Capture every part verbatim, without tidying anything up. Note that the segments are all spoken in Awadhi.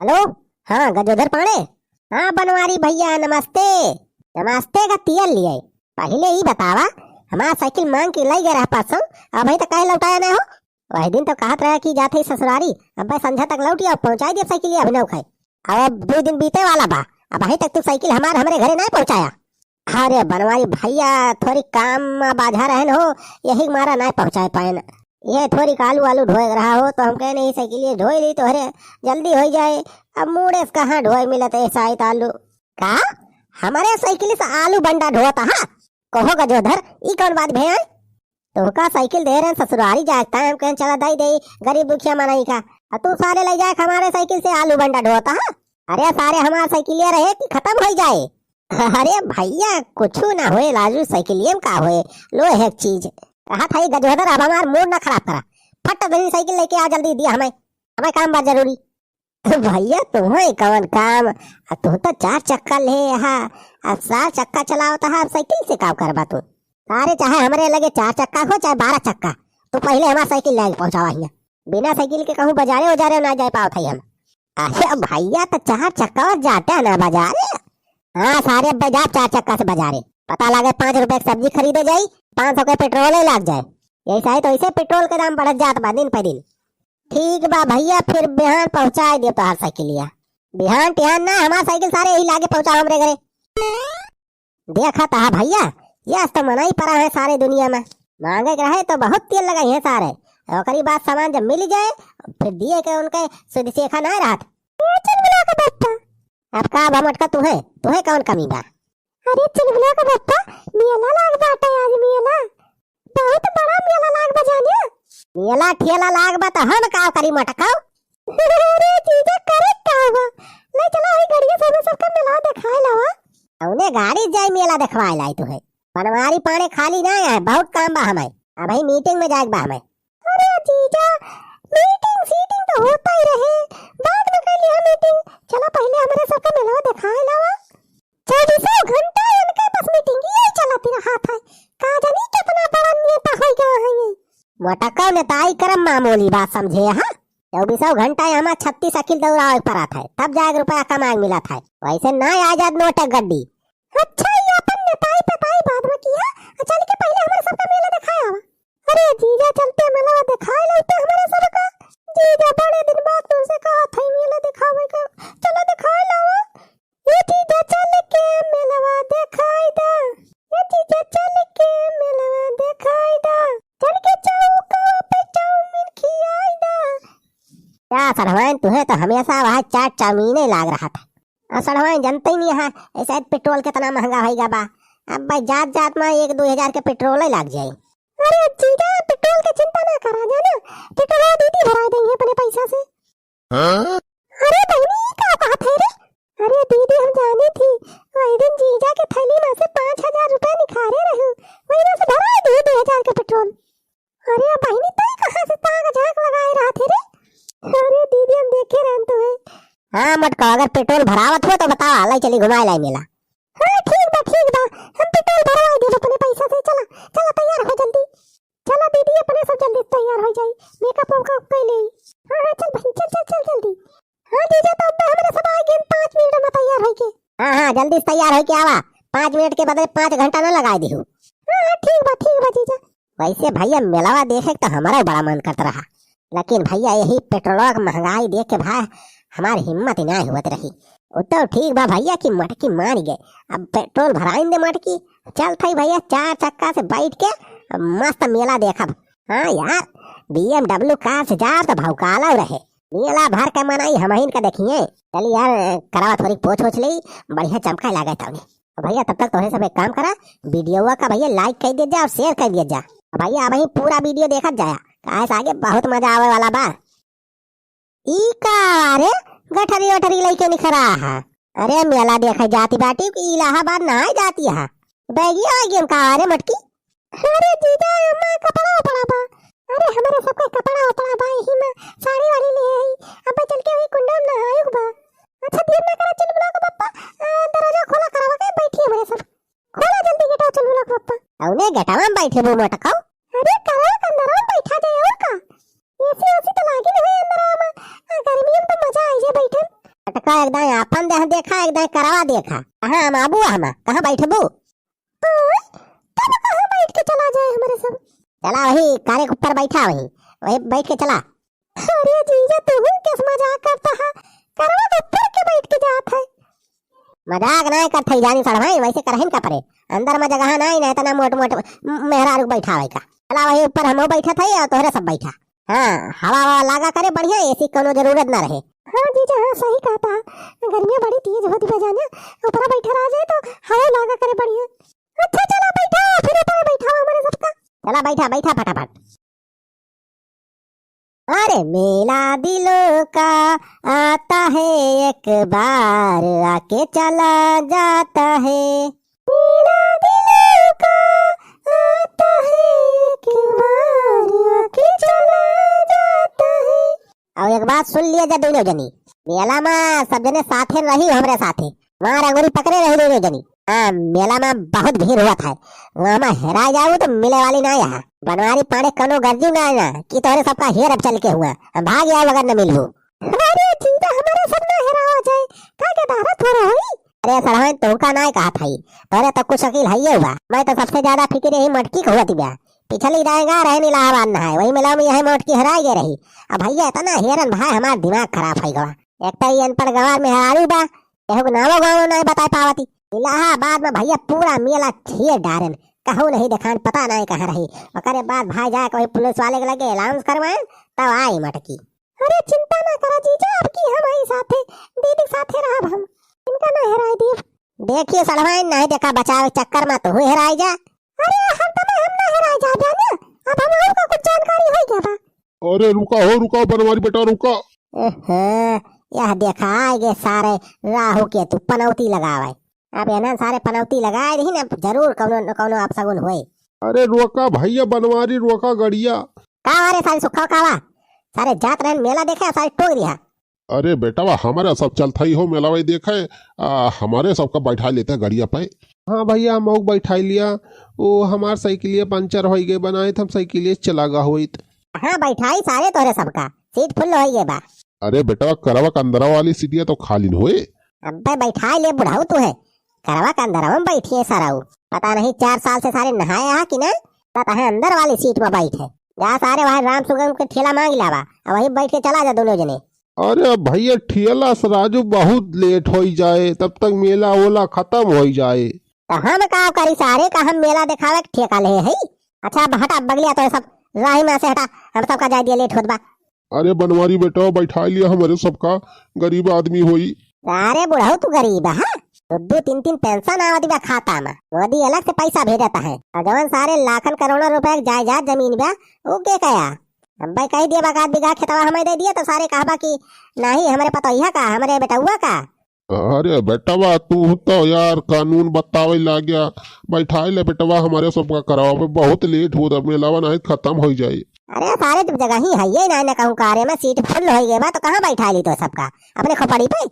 हेलो, हाँ, गजोधर पांड़े। हाँ, बनवारी भइया, नमस्ते। नमस्ते का तियर लिये। पहिले ई बतावा, हमार साइकिल मांग के लइ गए रहा परसों, अबहीं तक काहे लौटाया नाहीं हो? वही दिन तो कहत रहा कि जात ही ससुरारी, अब्बे संझा तक लौटि आउ, पहुँचाइ देब साइकिल अभिनव खाए। अब दुइ दिन बीते वाला बा, अबहीं तक तू साइकिल हमार हमरे घरे नाहीं पहुँचाया। अरे बनवारी भइया, थोरी काम मा बाझा रहेन हो, यही मारा नाहीं पहुँचाए पाएन। ये थोरी आलू आलू ढोए रहा हो, तो हम कहेन यही साइकिल ढोए ली, तोहरे जल्दी होइ जाए। अब मूड़े से कहाँ ढोए मिलत ऐसा आलू। का? हमरे साइकिल से आलू बंडा ढोत हा? कहो गजोधर, ई कौन बात भे? तोहका साइकिल दे रहे ससुरारी जाए, ताए हम कहेन चला दइ देई गरीब दुखिया मनई का। आ तू सारे लइ जाए हमरे साइकिल से आलू बंडा ढोत हा? अरे सारे हमार साइकिलिया रहे कि खतम होइ जाए। अरे भइया, कुछु ना होए लालू, साइकिलिया में का होए, लोहे क चीज। कहत हई गजोधर, अब हमार मूड ना खराब करा, फट दही साइकिल लइके आ, जल्दी दिया हमें, हमें काम बा जरूरी। भइया, तुहैं कवन काम? आ, तू तो चार चक्का ले हा, आ, चार चक्का चलावत हा, साइकिल से का करबा तू? अरे, चाहे हमरे लगे चार चक्का हो, चाहे बारह चक्का, तू पहिले हमार साइकिल लेके पहुँचावा हियाँ। बिना साइकिल के कहूँ बजारे उजारे ना जाए पावत हई हम। अरे भइया, तो चार चक्का से जाते हैं ना बजारे। हाँ, सारे अब्बे जाब चार चक्का से बजारे। पता लागे पाँच रुपए के सब्जी खरीदे जाई, पाँच सौ के पेट्रोल ही लाग जाए। ऐसा ही तो ऐसे पेट्रोल के दाम बढ़त जात बा दिन पे दिन। ठीक बा भइया, फिर बिहान पहुँचाए देब तोहार साइकिलिया। बिहान टिहान ना, हमार साइकिल सारे यही लागे पहुँचाओ हमरे घरे। देखत हा भइया, यस तो मनई परा है सारे दुनिया में। मांगे के रहे तो बहुत तेल लगाई है सारे। ओकरी बाद सामान जब मिल जाए, फिर दिए के उनके सुध सेखा ना रहत। ए चुलबुला के बप्पा। अब का बा मोटका तुहे? तुहे कौन कमी बा? अरे चुलबुला के बप्पा, मेला लाग बाटे आज, मेला। बहुत बड़ा मेला लाग बा जाने। मेला ठेला लाग बा त हम का करी मोटका? अरे जीजा, करे का बा? ले चला, वही गड़िया से हमें सबका मेला देखाए लावा। कौने गाड़ी जाई मेला देखवाए लाई तुहे? बनवारी पाने खाली ना है, बहुत काम बा हमें। अबही मीटिंग में जाए के बा हमें। अरे जीजा, मीटिंग सीटिंग तो होता ही रहे, बाद में कर लिया मीटिंग। चला पहिले हमरे सबका मेला देखाए लावा। चौबीसों घंटा इनके बस मीटिंग यही चलत रहत है। का जानी कितना बड़ा नेता होइ गया है ये। मोटका नेताई करम मामूली बात समझे हा। चौबीसों घंटा यहाँ छत्तीस साइकिल दौड़ावे के पड़त है, तब जाके रुपया कमाए के मिलत है। वैसे ना आ जात नोट के गड्डी। अच्छा, ये अपन नेताई पेताई बाद में किया, आ चल के पहिले हमरे सबका मेला देखाए आवा। अरे जीजा, चलते मेला देखाए लाते हमरे सबका। जीजा, बड़े दिन बाद तुमसे कहा था मेला देखावे का, चला देखाए लावा। ए जीजा चल के मेलवा देखाई दा, ए जीजा चल के मेलवा देखाई दा, चल के चौका पे चाउमीन खियाई दा। का सड़वाइन, तुहे तो हमेशा वह चाट चाउमीने लाग रहा था। आ सड़वाइन जानते ही नहीं है, ऐसा पेट्रोल कितना महंगा होइगा बा। अब भाई जात जात में एक दो हजार के पेट्रोल ही लाग जाए। अरे जीजा, पेट्रोल के चिंता ना करा, जाना, पेट्रोल दीदी भरा देंगे अपने पैसा से। हाँ? अरे बहिनी, ई का कहत है रे? अरे दीदी, हम जानी थी, वही दिन जीजा के थैली में से पाँच हजार रुपया निखारे रहू, वही में से भरा दिए दो हजार के पेट्रोल। अरे बहिनी, तई कहाँ से ताक झांक लगाए रहा थे रे? अरे दीदी, हम देखे रहन तो है। हाँ मोटका, अगर पेट्रोल भरावत हो तो बतावा, लाई चली घुमाए लाई मेला। हाँ ठीक बा, ठीक बा, हम पेट्रोल भरवाए देब अपने पैसा से। चला, चला तैयार हो जल्दी। चला दीदी, अपने सब जल्दी तैयार हो जाई, मेकअप वेकअप कर ले। हाँ हाँ, चल बहन, चल चल चल जल्दी। हाँ जीजा, तो अब हमरे सब आ गए, पाँच मिनट में तैयार होके। हाँ हाँ, जल्दी से तैयार होके आवा, पाँच मिनट के बदले पाँच घंटा ना लगाए देहू। हाँ हाँ, ठीक बा, ठीक बा जीजा। वैसे भैया मेलवा देखे के तो हमारा बड़ा मन करत रहा, लेकिन भैया यही पेट्रोलवा के महंगाई देख के भाई हमार हिम्मत ही ना होत रही। उ तो ठीक बा भैया कि मटकी मान गए, अब पेट्रोल भराइन दे मटकी, चल थई भैया चार चक्का से बैठ के मस्त मेला देखब। हाँ यार, B M W कार से जा तो भौकाला रहे, मेला भर के मनई हमहिन का देखिए। चल यार, करवा थोड़ी पोछ ओछ ले, बढ़िया चमकाए लागे तौने। तो भैया तब तक तोहे सब एक काम करा, वीडियोवा का भैया like कर दिया जा और share कर दिया जा। तो भैया अब ही पूरा वीडियो देखत जाया, काहे से आगे बहुत मजा आवे वाला बा। ई का रे, गठरी ओठरी लइके निखरा है? अरे मेला देखे जाती बाटी कि इलाहाबाद नहाए जाती है? बैगिया वैगिया में का रे मटकी? अरे जीजा, अम्मा कपड़ा उपड़ा बा। अरे हमरे सबका कपड़ा उपड़ा बा, यही में साड़ी वाड़ी ले आई। अब चल के वही कुंडा में नहाए बा। अच्छा देर ना करा, चल बुला के पप्पा, आ, दरवाजा खोला करावा के बैठी हमरे सब। खोला जल्दी गेटवा, चल बुला के पप्पा। औने गेटवा में बैठे बो मटकाओ। अरे करा के अंदरवा में बैठा जाए और का? A C ओसी तो लागी नहीं है अंदरवा में। आ, गर्मियों में तो मजा आई जाए बैठे में। का एक दाईं आपन देह देखा, एक दाईं करवा देखा। कहाँ हम आबू, हम कहाँ बैठबू? ओए, तब कहाँ बैठ के चला जाए हमरे सब? चला वही कारे के ऊपर बैठा, वही, वही बैठ के चला। अरे जीजा, तू केस मजाक करता है? करवा के ऊपर के बैठ के जात है। मजाक नाहीं करत है जानी सड़वाइन, वैसे करहिन का परे। अंदर में जगह नाहीं, नाहीं इतना मोट मोट मेहरारू बैठावे का। चला वही ऊपर हमहू बैठत है और तोहरे सब बैठा। हाँ, हवा ववा लागा करे बढ़िया, एसी कौनो जरूरत ना रहे। हाँ जीजा, हाँ सही कहता है, गर्मियाँ बड़ी तेज होती बा जाना, ऊपर बैठा रहा जाए तो हवा लागा करे बढ़िया। अच्छा चला बैठा, फिर ऊपर बैठा हमारे सबका। चला बैठा, बैठा फटाफट। अरे मेला दिलों का आता है एक बार, आके चला जाता है। मेला दिलों का आता है एक बार, आके चला जाता है। और एक बात सुन लिया जा दोनों जनी, मेला में सब जने साथे रही, हमरे साथे मार अंगुरी पकड़े रही दोनों जनी। हाँ, मेला में बहुत भीड़ हुआ था, वहाँ में हेरा जाऊ तो मिले वाली ना यहाँ। बनवारी पाड़े कनो गर्जी ना, ना कि तोहरे सबका हेर अब चल के हुआ, हम भाग जाए अगर न मिलबू। अरे जीजा, हमारे सब ना हेरावा जाए, का के डरा थोड़ा होई? अरे सड़वाइन, तोहका नाहीं कहा था, तोहरे तो कुछ अकील है ये हुआ। मैं तो सबसे ज्यादा फिक्र यही मटकी को हुआ थी बा। पिछली दाएं गा रहन इलाहाबाद नहाए, वही मेला में यही मटकी हेराई गई रही। अब भैया इतना हेरन भाई, हमार दिमाग खराब है गवा। एक तो ये अनपढ़ गवार मेहरारू बा, एहू के नामो गाँव नाहीं बताए पावती। इलाहाबाद में भैया पूरा मेला छेड़ डारेन, कहूँ नहीं देखान, पता नाहीं कहाँ रही। ओकरे बाद भाई जाए कोई पुलिस वाले के लगे अनाउंस करवाएन, तब आई मटकी। अरे चिंता ना करा जीजा, अब की हम आई साथे, दीदी के साथे रहब हम, इनका ना हेराई देब। देखिए सड़वाइन, नाहीं देखा बचावे के चक्कर में तू हेराई जा। अरे हम तो हम ना हेराई जा जाने, अब हम और का कुछ जानकारी हो गया बा। अरे रुका हो, रुका बनवारी बेटा, रुका। एहे, यह देखा आए गे सारे राहु केतु पनौती लगावे। अब एनन सारे पनौती लगाए रही ना, जरूर कौनो न कौनो अपसगुन होए। अरे रोका भैया बनवारी, रोका गड़िया। का अरे सारे सुखा कावा, सारे जात रहन मेला देखे, सारे टोक दिया। अरे बेटवा, हमारे सब चलत हई हो मेला वही देखे, आ, हमारे सबका बैठा लेते हैं गड़िया पे। हाँ भैया, मऊ बैठा लिया, वो हमार साइकिलिया पंचर हो गए बनाए, हम साइकिलिया चला गा होइत। हाँ बैठाई सारे तोरे सबका, सीट फुल हो गए बा। अरे बेटवा, करवा के अंदरवा वाली सीटिया तो खाली न होए। अबे बैठाई ले बुढ़ऊ तू है, करवा के अंदरवा में बैठिए सराऊ। पता नहीं चार साल से सारे नहाए हा कि ना, पता है अंदर वाली सीट में बैठे। जा सारे वहाँ राम सुगम के ठेला मांग लावा, और वहीं बैठ के चला जा दोनों जने। अरे भैया ठेला से राजू बहुत लेट होई जाए, तब तक मेला ओला खत्म होई जाए। तो हम का करी सारे का, हम मेला देखावे के ठेका ले है। अच्छा अब हटा बगलिया, तो सब राही में से हटा, हम सबका जाए दिया, लेट होत बा। अरे बनवारी बेटा, बैठा लिया हमरे सबका, गरीब आदमी होई। अरे बुढ़ऊ तू गरीब है, दो दो तीन तीन पेंशन आवत बा खाता में, मोदी अलग से पैसा भेजत है। और जवन सारे लाखन करोड़ों रुपए के जायदाद जमीन बा, ऊ के कया? हम भाई कह दिया बा, आध बीघा खेतवा हमें दे दिया, तो सारे कहबा कि नहीं हमरे पतोहिया का, हमरे बेटउआ का। अरे बेटवा, तू तो यार कानून बतावे लाग्या। बैठाई ले बेटवा, हमरे सबका करवा पे बहुत लेट होत, अब मेलावा नाहीं खत्म हो जाए। अरे सारे जब जगह ही है ये ना, ना कहूँ कारे में सीट फुल हो गए बा, तो कहाँ बैठाई ली तो सबका अपने खोपड़ी पे?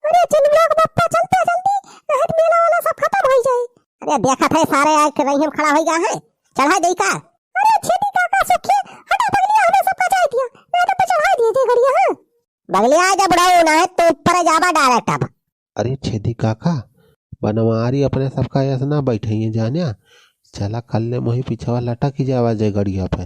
अरे चल लोग बप्पा, चलते जल्दी, नहीं तो मेला वाला सब खत्म हो जाए। अरे देखत है सारे आए के रही हम खड़ा हो गया है, चढ़ा दे का? अरे छेदी काका सुखी, हटा बगलिया, हमें सबका जाए दिया, नहीं तो चढ़ा दिए जे गड़िया। हाँ बगलिया आ जा बुढ़ऊ, ना है तो ऊपर जाबा डायरेक्ट अब। अरे छेदी काका, बनवारी अपने सबका ऐसे ना बैठइए जान्या, चला कल्ले मोही पिछवा लटक ही जावा जाए गड़िया पे,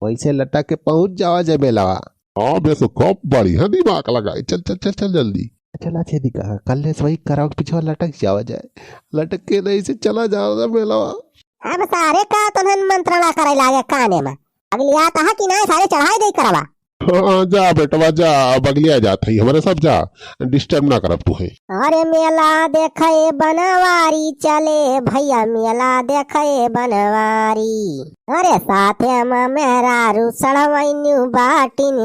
वैसे लटक के पहुंच जावा जाए मेलावा। हाँ बे, तो कब बढ़िया दिमाग लगाए, चल चल चल चल जल्दी। चला छेदी काका, कल्ले से वही करवा के पिछवा लटक जावा जाए, लटक के नहीं से चला जावा जाए मेलावा। अब सारे का तुन्हन मंत्रणा करे लागे काने में, अगली आता है कि नहीं सारे चढ़ाई दे करवा। हाँ, जा बेटवा जा, बगलिया जात हई, हमरे सब जा, डिस्टर्ब ना करब तू है। अरे मेला देखे बनवारी चले भैया, मेला देखे बनवारी। अरे साथे में मेहरारू सड़वैन्यू बाटिन,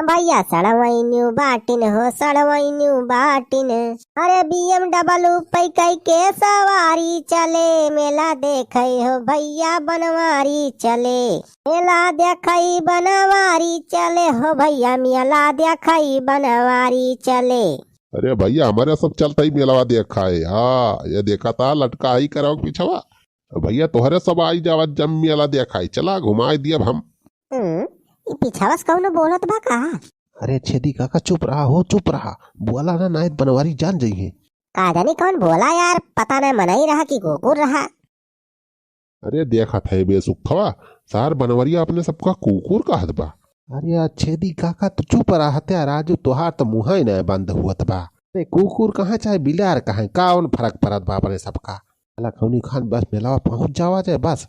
भैया सड़वैन्यू बाटिन हो, सड़वैन्यू बाटिन। अरे B M W पे कई के सवारी चले, मेला देखे हो भैया बनवारी चले। मेला देखई बनवारी चले हो भैया, मेला देखई बनवारी चले। अरे भैया, हमरे सब चलत ही मेलवा देखाए। हाँ, ये देखा था लटका ही करवा के पिछवा। भैया, तोहरे सब आई जावा जब मेला देखाई, चला घुमाई दियब हम। हम्म, ई पिछवा से कौनो बोलत बा का? अरे छेदी काका, चुप रहा हो, चुप रहा, बोला ना, नाहीं त बनवारी जान जइहैं। का जानी कौन बोला यार, पता ना मनई रहा कि कुकुर रहा। अरे देखत है बे सुखवा, सार बनवरिया अपने सबका कुकुर कहत बा। अरे यार छेदी काका, तू चुप रहा, हत्या राजू, तोहार त मुँहै नाहीं बंद हुअत बा। अरे कुकुर कहा चाहे बिलार कहा, कौन फरक परत बा अपने सबका। साला खौनी खान बस मेलावा पहुँच जावा जाए बस,